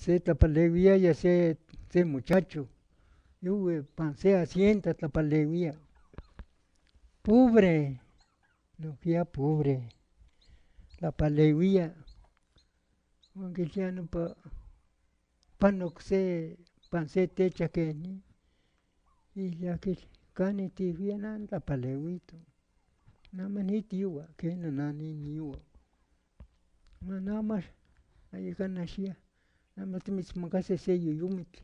Se tlapalehuiyaya se muchacho yohui ipan se hacienda tlapalehuía. Pobre, nojquiya pobre, tlapalehuía. Huan quilhuía nopa panoc se ipan se techa que ni, ¿canin tihuía? Na nitlapalehuito. Ama ni tiyohua, quena na niyohua. Huan ama ayacana xiya, ama timitzmacase se yoyomitl.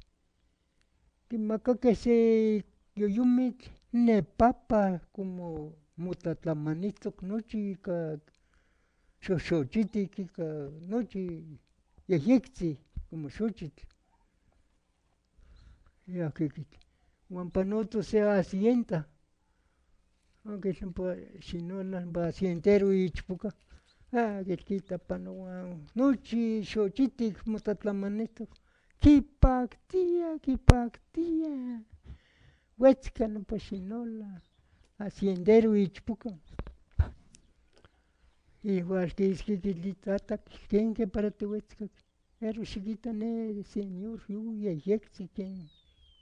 Quimacaque se yoyomitl nepapa como motlatlamanijtoc nochi ica xoxochitic ica nochi yejyectzi como xochitl. Huan panoto se hacienda, aquel ompa xinola ompa haciendero ichpoca aquel pano huan nochi xochitic motlatlamanijtoc, quipactiya, quipactiya. Huetzca nopa xinola haciendero ichpoca. Igual quisqui itata quenque para tihuetzcac, pero xiquita ne señor yohui yejyectzi quen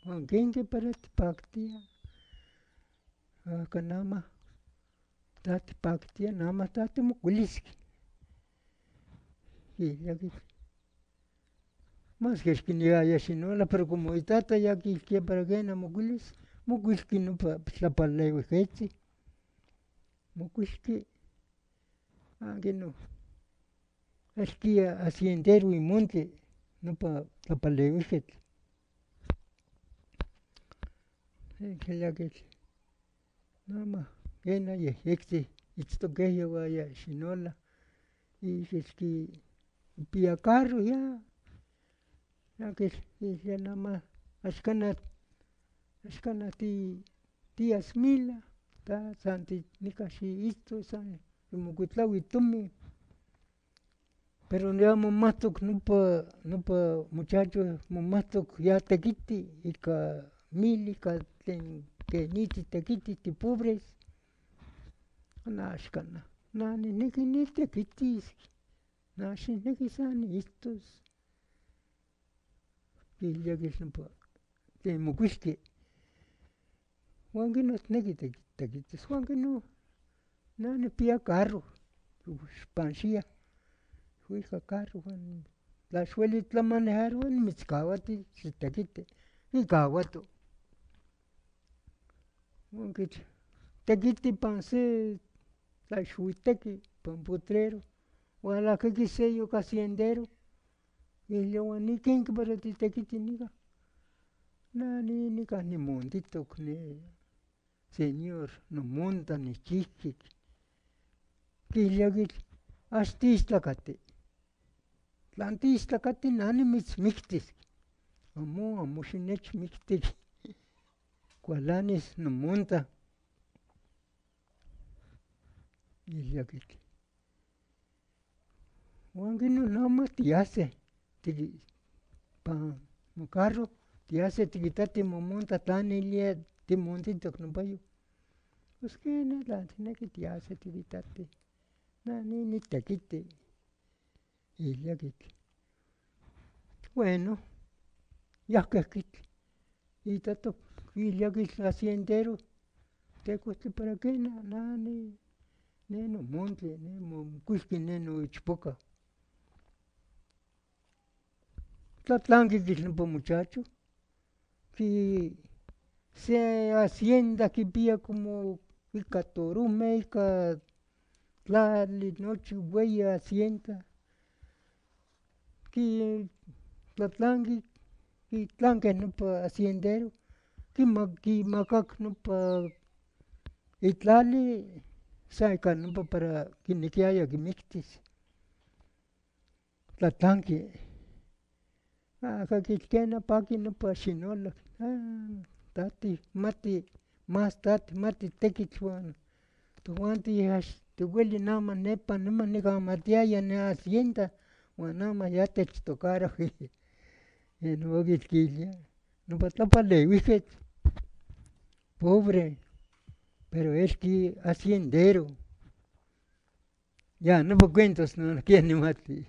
huan quenque para tipactiya. Huajca nama ta tipactiya nama ta timocuilis. Masque ixquiniyaya xinola pero como itata ya quiiltia para que mocuilis, mocuilti nopa tlapalehuijquetzi, mocuilti. Aquino elquiya haciendero imonti nopa tlapalehuijquetl. Nama quena yejyectzi itztoque yehuaya xinola quipiya carro ya, ya nama axcana, axcana tiyas mila ta san nica xiitzto san ximocuitlahui tomin. Pero ya momajtoc nopa muchacho momajtoc ya tequiti ica mili ica tlen que ni titequiti tipobres. Na axcana na nijnequi nitequitis, na xijnequi san niitztos. Quilhuia nopa tlen mocuilti. Huan queno tijnequi titequitis huan queno na nijpiya carro, xpanxiya ica carro huan tla ixhueli tlamanejarohua nimitzcahuati xitequiti. Quicahuato. Huan tequiti ipan se tlaixhuitequi ipan potrero, hualajqui seyoc haciendero quilhuia huan ni quenque para titequiti nica. Na nica nimontitoc ne señor nomonta nijchijtic. Quilhuia ax tiistlacati, tla tiistlacati na nimitzmictis. Amo, amo xinechmicti, cualanis nomonta. Huan queno nama tiyase ipan mocarro tiyase tiquitatij momonta tla nelía timontitoc nopayo. Pus quena tla tijnequi tiyase tiquitatij, na ni nitequiti. Bueno, yajque quiitato quilhuia haciendero tecuhtli para que na ne nomontli ne mocuilti ne noichpoca. Tlatlanqui nopa muchacho se hacienda quipiya como ica torojme ica tlali nochi hueyi hacienda. Quitlatlanqui quitlanque nopa haciendero quimacac nopa itlali san ica nopa para quinequiyaya quimictis. Tlatlanqui aja quena paqui nopa xinola ta tijmati mas ta tijmati tequitl huan tojuanti ax tihueli nama nepa nima nicamatiyaya ne hacienda huan ama ya techtocaro. Nopa tlapalehuijquetl pobre pero elqui haciendero. Ya nopa cuentos nojquiya nijmati.